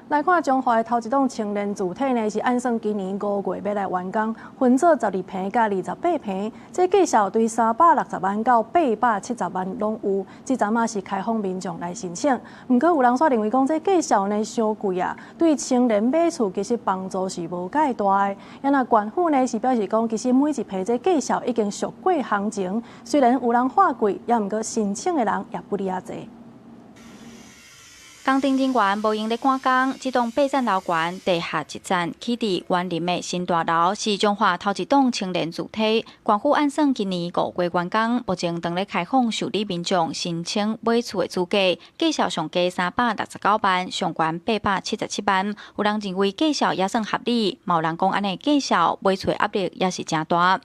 來看彰化的頭一棟青年住宅呢，是按算今年5月欲來完工，分做12坪佮28坪，這價數對360萬到870萬攏有。這陣仔是開放民眾來申請，毋過有人煞認為講這價數呢傷貴啊，對青年買厝其實幫助是無蓋大的。啊若縣府呢是表示講，其實每一坪這價數已經俗過行情，雖然有人喊貴，也毋過申請的人也不離遐濟。工程人員無閒咧趕工，這棟八層樓懸地下一層起佇員林的新大樓，是彰化頭一棟青年住宅。縣府按算今年5月完工，目前正咧開放受理民眾申請買厝的資格，價數上低369萬，上懸877萬。有人認為價數也算合理，嘛有人講按呢價數買厝壓力也是誠大。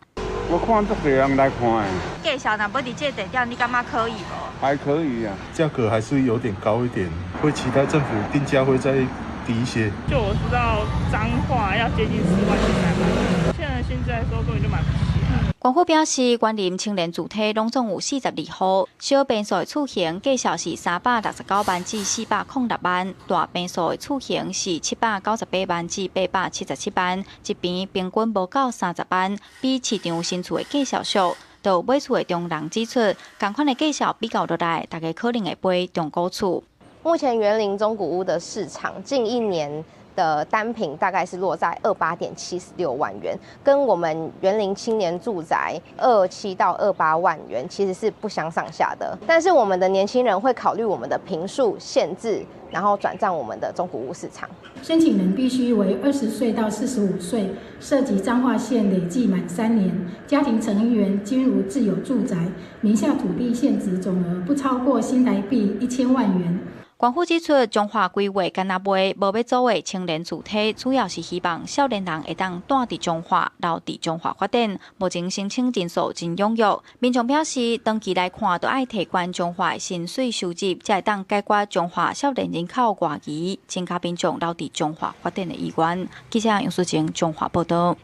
我看足濟人來看的。價數若欲佇這地點，你感覺可以無？還可以啊，價格還是有點高一點，會期待政府定價會再低一些。就我知道彰化要接近4萬才買，現在說根本就買不起啊。縣府表示，員林青年住宅攏總有42戶，小坪數的厝型價數是369萬至406萬，大坪數的厝型是798萬至877萬，一坪平均無到30萬，比市場新厝的價數俗。就買厝的中人指出，仝款的價數比較落來，大家可能會買中古厝。目前員林中古屋的市場，近一年的單坪大概是落在28.76萬元，跟我們員林青年住宅27到28萬元其實是不相上下的。但是我們的年輕人會考慮我們的坪數限制，然後轉戰我們的中古屋市場。申請人必須為20歲到45歲，設籍彰化縣累計滿3年，家庭成員均無自有住宅，名下土地現值總額不超過新台幣1000萬元。縣府指出，彰化規劃敢若賣無欲組的青年住宅，主要是希望少年人會當蹛佇彰化，留佇彰化發展。目前申請人數真踴躍，民眾表示，長期來看，著愛提懸彰化薪水收入，才會當解決彰化少年人口外移，增加民眾留佇彰化發展的意願。記者楊淑靜彰化報導。